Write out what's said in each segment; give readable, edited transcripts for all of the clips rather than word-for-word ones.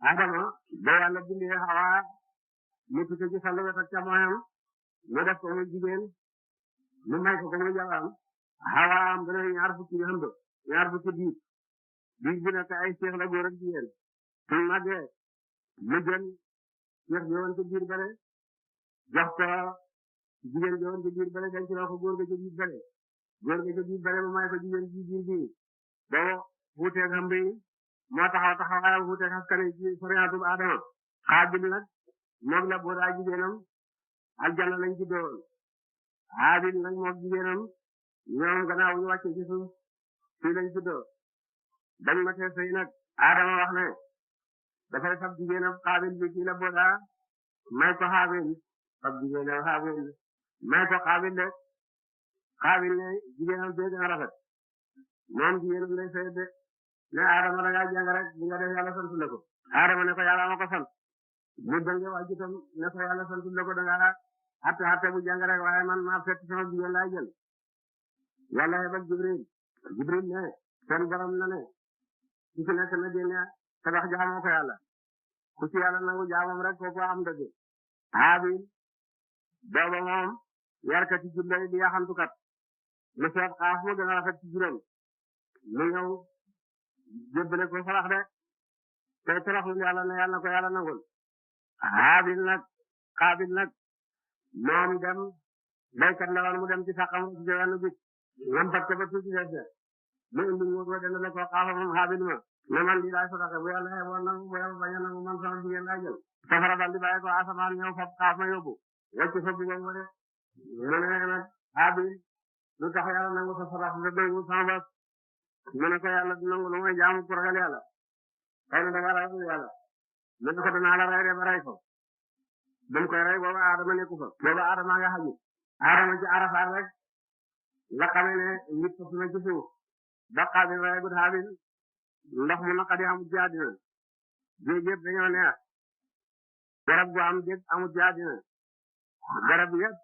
Adama ba yàlla bindee Hawa mu tukkee ci sa loxo ca mooyam mu def ko muy jigéen mu may ko muy jabaram Hawa am gën a ñaar fukki ëmb ñaar fukki biir bi nekk ay seex la góor ak jigéen suñ màggee mu jël seex bi woon ci biir bële jox ko jigéen bi woon ci biir bële denc loo ko góor ga ci biir bële góor ga ci biir bële mu may ko jigéen ci biir bii boo wuuteeg ëmb yi moo taxawaayam wuuteeg askan wi ci soriyaatu Adama Xaabil nag moom la boo daa jigéenam aljanna lañ ci doon Haabil nag moom jigéenam ñoom gannaaw ñu wàcce ci suuf fii lañ ci doon dañ ma tee sëy nag Adama wax ne dafay fab jigéenam Xaabil bi ci la boo daa may ko Haabil fab jigéenam Haabil may ko Xaabil de Xaabil ne jigéenam bee gën a rafet moom jigéenam lay sëy de ne Adama da ngaa jàng rek li nga def yàlla sant la ko Adama ne ko yàlla ma ko sant mu dënge wàcc itam ne ko yàlla sant la ko da ngaa xatte bu jàng rek waaye man maa fekk sama jigéen laay jël yàlla yebal Jibril ne seen borom na ne ku ci nekk na génne tabax jaamoo ko yàlla ku ci yàlla nangu jaamam rek kooku am dëgg Haabil booba moom yarkati jullay di yaxantukat lu seet xaaf mu gën a rafet ci juróom mu ñëw jébbale ko farax de tey toroxlu yàlla ne yàlla na ko yàlla nangul Haabil nag moom dem baykat la woon mu dem ci sàqam ci wenn bit lampat ko ba tuuti des de mu indi mu ko dend le ko xaafa moom Haabil ma ne man lii laay sotaxe bu yàlla xeboon nangu bu yàlla bañ a nangu man sama jigéen laay jël safara dal di bàyyi ko asamaan ñëw fab xaaf ma yóbbu wacc fa bugam wa de mu ne nag Haabil lu tax yàlla nangu sa sarax sa doywu sama bos mu ne ko yàlla du nangu lu mooy jaamu ku ragal yàlla xëy na danga ragal yàlla mu ne ko danaa la rey de ba rey ko ba mu koy rey booba Adama nekku fa booba Adama nga xaju Adama ci Arafat rek la xamee ne nit ko na ci suuf ba Xaabil rey gut Haabil ndox mu naqadi amut ci àddina géej yëpp dañoo neex garab gu am dëkk amut ci àddina garab yëpp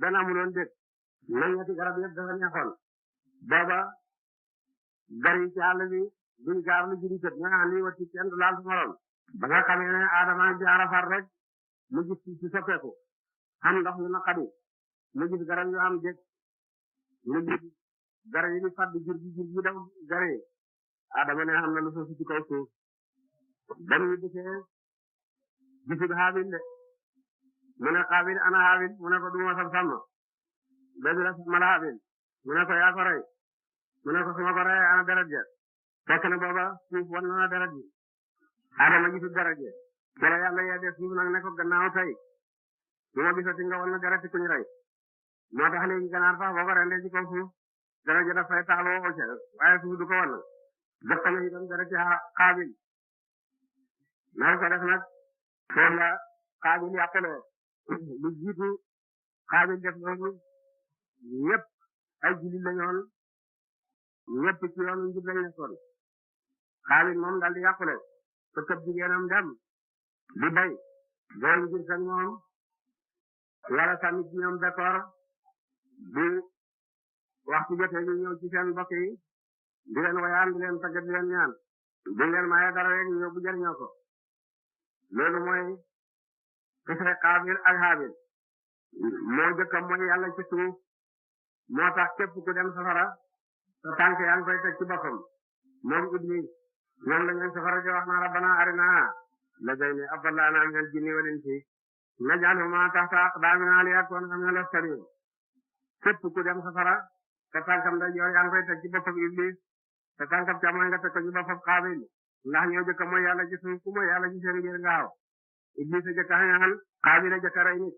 benn amuloon dëkk meññati garab yëpp dafa neexoon booba gar yi ci àll bi duñ gaar lu juri kët ñaa lii wati kenn du laal su morom ba nga xamee ne Adama ci Arafat rek mu gis ci soppeeku xam ndox yu naqadi mu gis garab yu am dëkk mu gis garab yi di fàdd jur gi daw gare Adama ne xam na lu soosu ci kaw suuf dem ñu dëkkee gisul Haabil de mu ne Xaabil ana Haabil mu ne ko duma sab sàmm ba bi la sàmmal Haabil mu ne ko yaa ko rey mu ne ko suma ko rey ana deret ja fekk na booba suuf wan na deret ji Adama gisul deret ja kela yàlla yee def suuf nag ne ko gannaaw tey bu ma gisati nga wan na deret ku ñu rey moo tax léegi ganaar sax boo ko rendee ci kaw suuf deret ja dafay taaloo occa waaye suuf du ko wan jox na itam deret ci Xaabil nar ko def nag foofu la Xaabil yàquloo lu jiitu Xaabil def loolu ñëpp ay jullit la ñoon ñëpp ci yoonu njub lañ nekkoon Xaabil moom daal di yàqule te këpp jigéenam dem di bay boo ngir sax moom wala tamit ñoom d'accord bu waxtu jotee ñu ñëw ci seen mbokk yi di leen wayaan di leen tagg di leen ñaan di leen maye dara rek ñëw bu jëriñoo ko loolu mooy kese Xaabil ak Haabil moo jëkk mooy yàlla ci suuf moo tax képp ku dem safara sa tànk yaa ngi koy teg ci boppam moom Iblis ñoom la ñuy safara di wax na rabbana arina lazayni adallana minal jinni wal insi naj'alhuma tahta aqdamina liyakuna minal asfalin képp ku dem safara sa tànkam ndeyjoor yaa ngi koy teg ci boppam Iblis sa tànkam càmmoñ nga teg ko ci boppam Xaabil ndax ñoo jëkk mooy yàlla ci suuf ku mooy yàlla ci seen ngir ngaaw Iblis a jëkk a xañaan Xaabil a jëkk a rey nit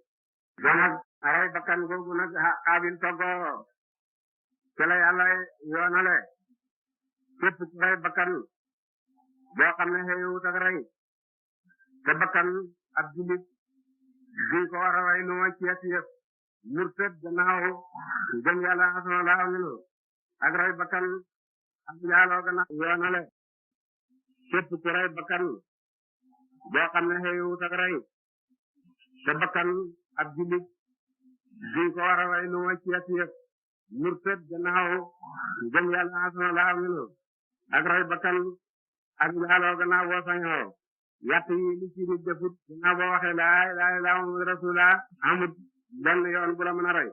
bon nag rey bakkan googu nag Xaabil toggoo ci la yàlla yoonale képp ku rey bakkan boo xam ne xëyewut ak rey te bakkan ab jullit duñ ko war a rey lu ma ci yëf murtad gannaaw gëm yàlla asama laa minu ak rey bakkan ak njaaloo gannaaw yoonale képp ku rey bakkan boo xam ne xëyewut ak rey te bakkan ab jullit duñ ko war a rey lu ma ci yëf murtad gannaaw gëm yàlla asama laa minu ak rey bakkan ak njaaloo gannaaw boo sañoo yàtt yi li ci nit defut dinaa boo waxee laa ilaaha illallaah muhammadu rasuulullaah amut benn yoon bu la mën a rey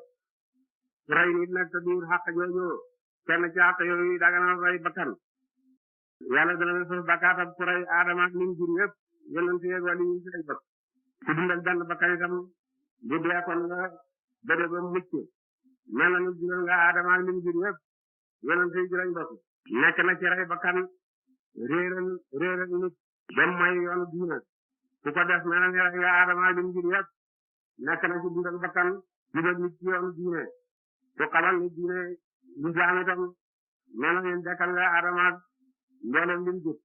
ku rey nit nag te duur xàq jooju kenn ci xàq yooyu dagana rey bakkan yàlla dana la sos bakkaatam ku rey aadama ak lim jur yëpp yonent yeeg wali yi ci lay bokk ku dundal benn bakkan itam bu dee kon nga bëre ba mucc mel na ni dundal nga aadama ak lim jur yëpp yonent yi ci lañ bokk nekk na ci rey bakkan réeral nit ba mooy yoonu diina ku ko def mel na ni rey nga aadama ak lim jur yëpp nekk na ci dundal bakkan jubal nit ci yoonu diine ku xamal ni diine lislaam itam mel na ni dekkal nga aadama ak mboolem lim jur